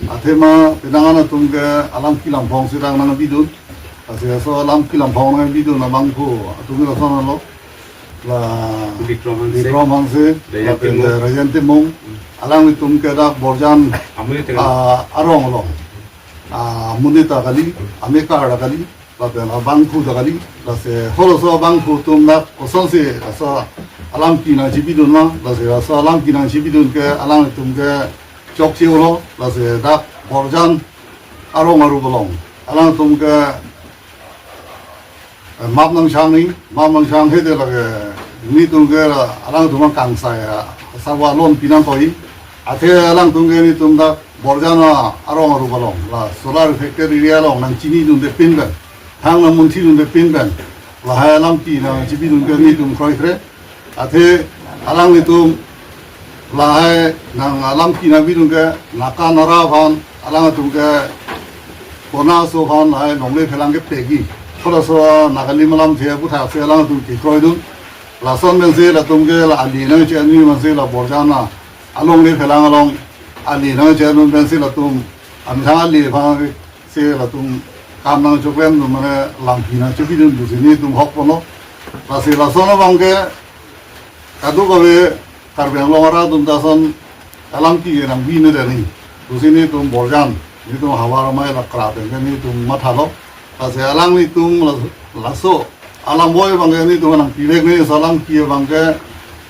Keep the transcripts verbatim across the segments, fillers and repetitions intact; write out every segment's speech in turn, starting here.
Athema penang an atum ke alam kelang phong sitang nangpidun. Lasi laso alam kelang phong nangpidun abangphu atum ke lason lo. La Bikram Hanse. Bikram Hanse, Rajen lapen Timung. Rajen Timung. Alanglitum ke dak Borjan, Amuli Terang. Ah, arong along. Ah, amonit ta kali, amekar ta kali, lapen abangphu ta kali, lasi halaso abangphu atum dak kosonsi laso alam kenangchipidun ma, lasi laso alam kenangchipidun ke alanglitum ke chokche-olo, lasi dak Borjan arong arup along alangtum ke, eh, map nangchang ni, map nangchang hede lake, nelitum ke alangtum kangsai, ah, sarwa lon pinang koi. Athe alangtum ke nelitum dak Borjan arong arup along, la solar affected area along nangchinidunde pin pen, thang nangmunthidunde pin pen, lahai alam kenangchipidun ke nelitum kroikre. Athe alanglitum lahai nang alam kenangpidun ke naka nara aphan, alangtum ke kona aso aphan lahai longle phelang kepegi. Halaso nakalim alamthe aputhaksi alangtum kekroidun. Lason pensi latum ke la ali nangchenun pensi la Borjan alongle phelang along ali nangchenun pensi latum amethang ali aphan si latum kam nangchoklem dun mane lam kenangchipidun pusi nelitum hokponlo. Lasi lason abang ke kadokave Karbi Anglong arat atum ta lason alam kenangpi ne dani. Pusi nelitum Borjan, nelitum Havar Amei la kra pen ke nelitum mathalo. Lasi alanglitum la-, laso alam boi abang ke nelitum nangpivek ni, laso alam ke abang ke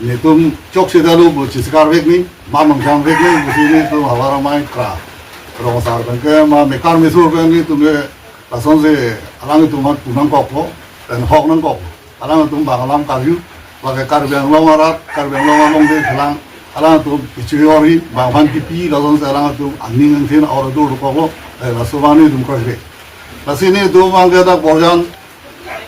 nelitum chokche detlo pu cheskar vek ni, map nangchang vek ni, pusi nelitum Havar Amei kra rong asar pen ke ma mekar mesur pen nelitum ke lasonsi alanglitum aphan pu nangkokpo, pen hok nangkokpo. Alangtum bang alam karju, lake Karbi Anglong arat, Karbi Anglong alongle phelang, alangtum kichuri ori, bang aphan kipi, lasonsi alangtum aning angthin aur dur koklo, eh, laso abang nelitum kroikre. Lasi nelitum abang ke dak Borjan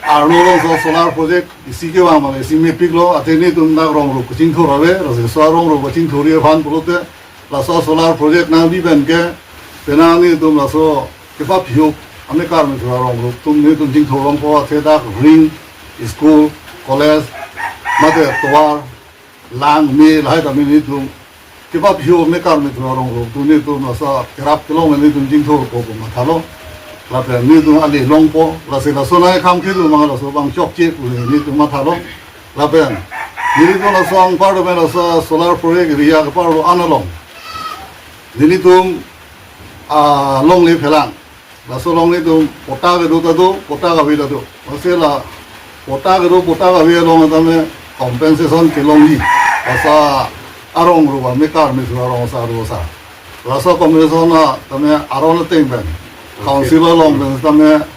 arlo along so solar project isi kevang abang isi mepiklo, athe nelitum dak rong rup kachingthur ave, lasi so rong rup kachingthurji aphan pulote, laso solar project nangpi pen ke, penang nelitum laso kepaphiyup amekar methur arong rup atum nelitum chingthur longpo, athe dak ring, school, college, mate tovar, lang, me, lahai tame nelitum kepaphiyup amekar methur arong rup atum nelitum laso kerap kelong nelitum chingthurpo pu mathalo. Lapen nelitum ali longpo, lasi laso nangkam kedun abang laso abang chokche pu nelitum mathalo. Lapen nelitum laso anpar lapen laso solar project area kepar lo an along nelitum, ah, longle phelang. Laso along nelitum patta kedo ta do, patta kave ta do. Lasi la patta kedo, patta kave along tame compensation kelongji. Laso arong rup amekar methur arong asar ru asar. Laso compensation tame aron ateng pen, council along pen tame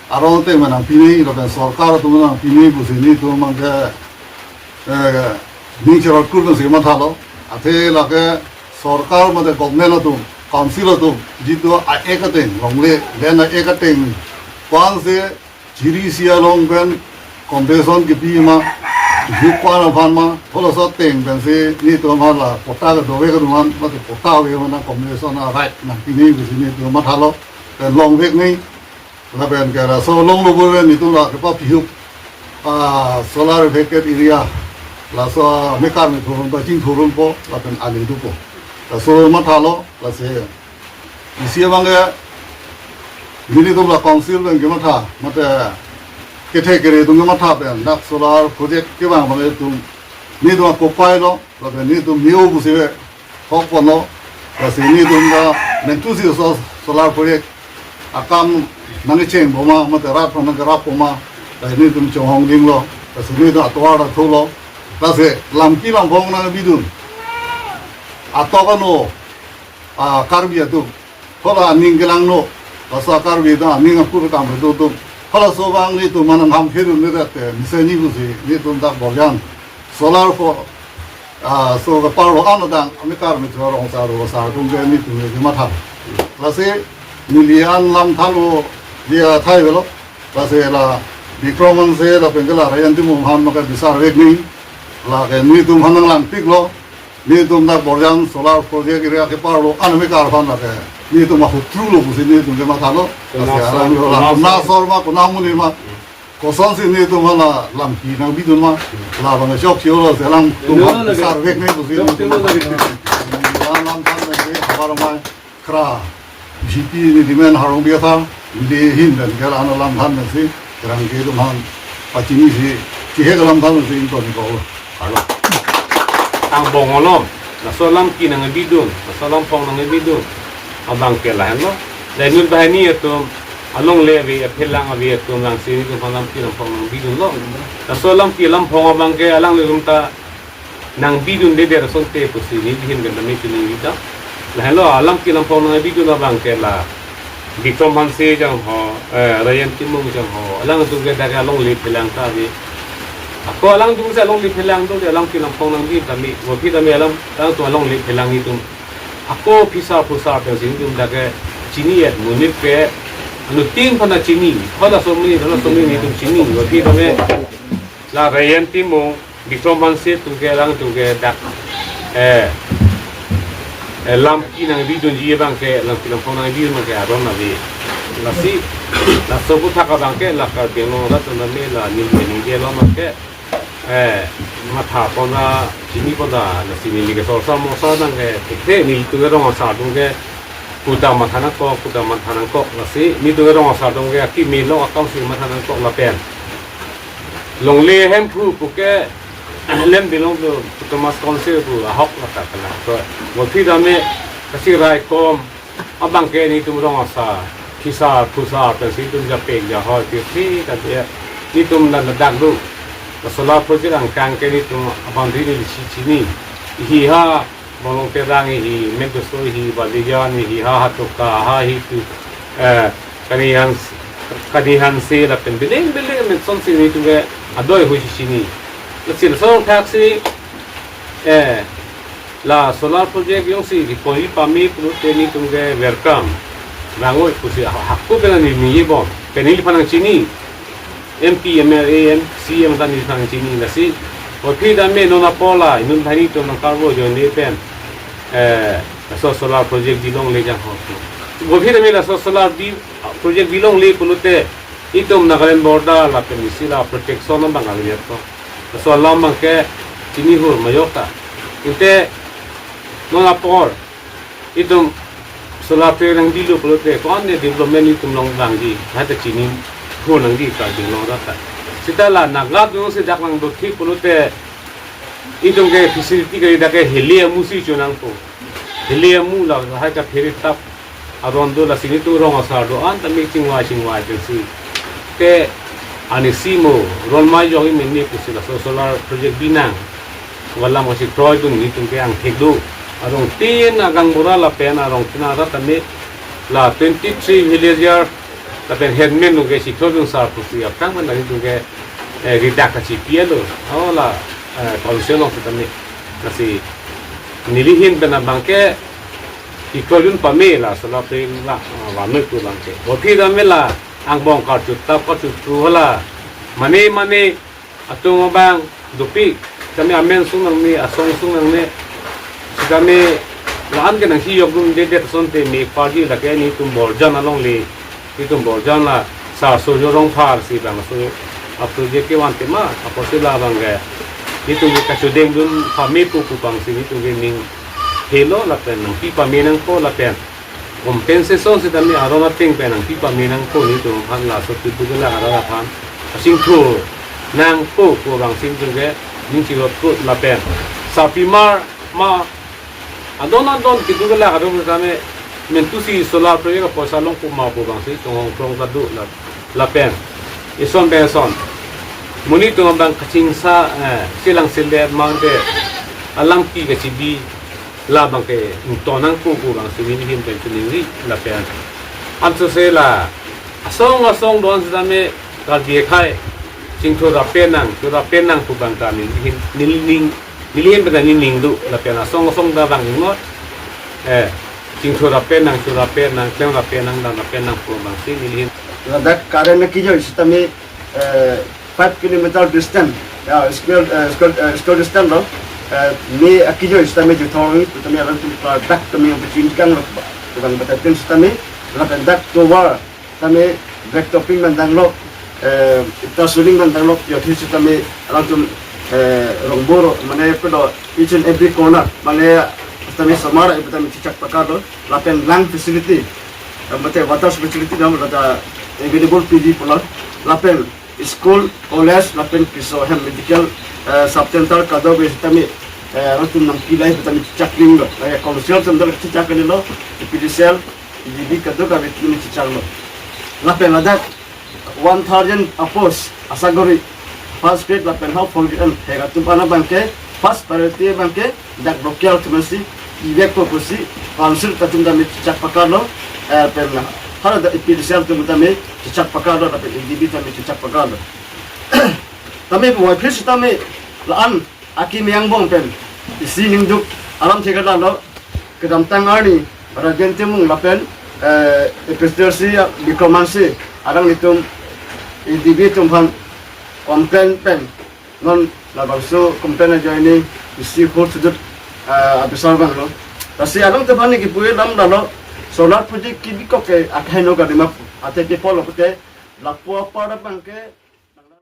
aron ateng pen nangpi ni, lapen sorkar atum nangpi ni pusi nelitum abang ke, eh, ning cherot kur pensi mathalo. Athe lake sorkar mate government atum, council atum, jitu a-ek ateng, longle land a-ek ateng, ko-ansi chiri isi along pen compensation kipi ma, juk ko-an aphan ma, halaso ateng pensi nelitum aphan la patta kedovek atum aphan, mate patta ave aphan compensation a-right nangpi ni pusi nelitum mathalo, pen longvek ni, lapen ke laso longlo pulote nelitum la kepaphiyup, ah, solar affected area, laso amekar methur atum ta chingthur longpo, lapen ali dopo. Laso mathalo, lasi isi abang ke nelitum la council pen kematha, mate kethe kere atum kematha pen dak solar project kevang abang ke nelitum, nelitum akopai lo, lapen nelitum me-o pusi ve hokponlo, lasi nelitum ta menthusi so solar project akam nangchengpo ma, mate rat aphan nangkerappo ma, lasi nelitum chonghong dinglo, lasi nelitum atovar ta thulo, lasi lam kelang phong nangpidun atok ano, ah, Karbi atum, hala aning kelangno, laso Karbi atum aning akur kam atum atum, halaso abang nelitum manang ham kherun ni rat te, mesen ni pusi nelitum dak Borjan solar fo, ah, so kepar lo an adang amekar methur arong asar ru asar atum ke nelitum ke matha. Lasi neli an lam thanlo dia thai avelo. Lasi la Bikram Hanse lapen ke la Rajen Timung aphan ma kabisar vek ni. Lake nelitum aphan nanglangpiklo. Nelitum dak Borjan solar project area kepar lo an amekar aphan lake nelitum ahutru lo pusi nelitum ke mathalo. Lasi kona alang asor, lo la kona asor ma, kona amonit ma, kosonsi nelitum aphan la lam kenangpidun ma, labang chokche-olo, lasi alangtum aphan lake bisar vek ni pusi nelitum aphan. Lam than ni Havar Amei. Kra, G P ni dimen harong biasa, neli ahin pen ke la-an alam than si, kerang ke tum han, pachini si, chihek alam than si, ington ko, alo. Angbong along, laso alam kenang bidun, laso alam phong nang bidun, abang ke lahenlo. Lainut banghini atum, alongle ave, aphelang ave atum, lang si nitum alam kenang phong nang bidunlo. Laso alam kenang phong abang ke, alanglitum ta, nang bidunde der asonte pusi neli ahin pen tame chiningri ta. Lahenlo alam kenang phong nang bidun abang ke la Bikrom Hanse jangho, eh, Rayan Timung jangho, alangtum ke dak alongle phelang ta ave. Ako alangtum si alongle phelang do, alam kenang phong nang bi tame, mo phi tame alam, alangtum alongle phelang itum. Ako phisa phusa pen si itum dak ke chini et monit ke, anuttin aphan ta chini, hala somni, hala somni itum chini, mo phi tame la Rayan Timung, Bikrom Hanse atum ke alangtum ke dak, eh, eh, alam kenang bidunji abang ke, alam kenang phong nang bidun abang ke aron ave. Lasi, laso aphuthak abang ke, la Karbi Anglong arat atum tame la neli ningje lo abang ke, eh, matha pon ra, chini pon ra, lasi neli ke sorsa mosa nang ke, thekthe nelitum ke rong asar atum ke, kuta matha nangkok, kuta matha nangkok, lasi, nitum ke rong asar atum ke, akimi lo akam si matha nangkok lapen. Longle Hemphu pu ke, Lemdilong pu, Autonomous Council pu, ahok lata kana. So, mo phi tame, kasi raikom, abang ke nitum rong asar, phisa, phusa, pensi itum japek, jahoi, pirthe, tadi, nitum dan dak do. Solar project angkang ke nitum abang dini si chini. Hi ha, Bolong Terang hi, Medoso hi, Balijan hi, ha Hatoka, ha hi tu, eh, Kani Hans, Kani Hanse lapen building, building, men son si nitum ke adoi hui si chini. Lasi laso thak si, eh, la solar project jongsi kekoi pame pulote nitum ke welcome. Vangoi pusi ha-, hako pen neli ningje bom. Pen neliphan nang chini. M P, M L A, M C M ta neliphan nang chini lasi. Mo phi tame non apor la, inut banghini atum nang karbo join le pen. Eh, laso solar project bilongle jangho. Mo phi tame laso solar bi-, project bilongle pulote, itum Nagaland border lapen isi la protection abang kaliat ko. Laso alam abang ke chini hur majok ta. Inte non apor itum solar project nang bilo pulote, ko-an ne development itum along vangji, ha ta chini hur nangji Karbi Anglong arat ta. Seta la Naga atum si dak nang dothip pulote, itum ke facility kali dak ke heli amu si chonangpo. Heli amu la hai kaphere tap aron do, lasi nitum rong asar do-an tame chingvai chingvai pensi. Te ani si mo, ron mai jong i meni pusi laso solar project binang. Valam kasi kroidun nitum ke angthek do. Arong tin agang bura lapen arong tin arat tame la twenty-three villager lapen headman atum ke si kroidun sar pusi aphrang man nitum ke, eh, ridak kachipi lo. Hala, eh, council along si tame. Lasi neli ahin pen abang ke si kroidun pame la solar project la, ah, vanoi pu abang ke. Mo phi tame la angbong karchut tap karchut tu hala. Mane mane atum abang dopik. Tame amen sung nangne, asong sung nangne. Tame la-an ke nang si jokdunde det asonte me parji lake nitum Borjan alongle. Nitum Borjan la Sar Surjo Rongphar si abang so a project kevan tema, apotsi labang ke nitum ke kachedengdun pame pu pu abang si nitum ke ning helo lapen nangpi pame nangpo lapen compensation sitame aron ateng pen nangpi pame nangpo nitum aphan, laso kedo kelak arat aphan. Asing thu nangpo pu abang si nitum ke ning chirot kut lapen. Sarpimar ma adon adon kedo kelak atum tame mentu si solar project apoisa longpo ma pu abang si chonghong prong kado la, lapen ison pen ison. Monit atum abang kachingsa, eh, selang selet mangte alampi kachibi labang ke ington nangpo pu abang si neli ahin pen chiningri lapen. Ansose la asong asong do-an sitame Karbi akhei chingthur rape nang, thur rape nang pu abang ta neli ahin, neli ning, neli ahin pen neli ning do lapen asong asong ta vang ingot. Eh, chingthur rape nang, thur rape nang, klem rape nang, dam rape nang pu abang si neli ahin. Ladak current akejoi sitame, eh, five kilometer distance, ya, square, eh, square, eh, square distance lo. Eh, me akejoi sitame juthong, sitame alam tu ladak tame pachingkang lo, bukan batatin sitame, ladak tovar tame black topping mandang lo, eh, ita suling mandang lo, ya, thisi tame alam tu, eh, rongboro, mane pedo each and every corner, mane Tame somar ipu tame chichak pakar lo, lapen lang facility, mate water facility dam lata available P D pulo, lapen school, college, lapen piso hem medical, eh, sub center kadokave tame, eh, atum nangpilai ipu tame chichak ling lo, eh, council atum dal chichak kali lo, A P D C L, A D B kadokave tame chichak lo. Lapen ladak one thousand apos asagori first grade lapen half fourth grade an hek atum aphan abangke first priority abangke dak local atum si ivek po pusi council atum tame chichak pakar lo, eh, pen hala dak A P D C L atum tame chichak pakar lo, lapen A D B tame chichak pakar lo. Tame buai phir sitame la-an akimi angbong pen isi ningduk alam thekar lo, kedamtang arni Rajen Timung lapen, eh, A P D C L Bikram Hanse alanglitum A D B atum aphan complain pen non labangso complain ajoine isi hur sudut, eh, abisar abang lo. Lasi alangtum aphan ne kipu-e alam lo, solar project kebikok ke akhai no kadima pu. Athe ke polo pute lapu apar abangke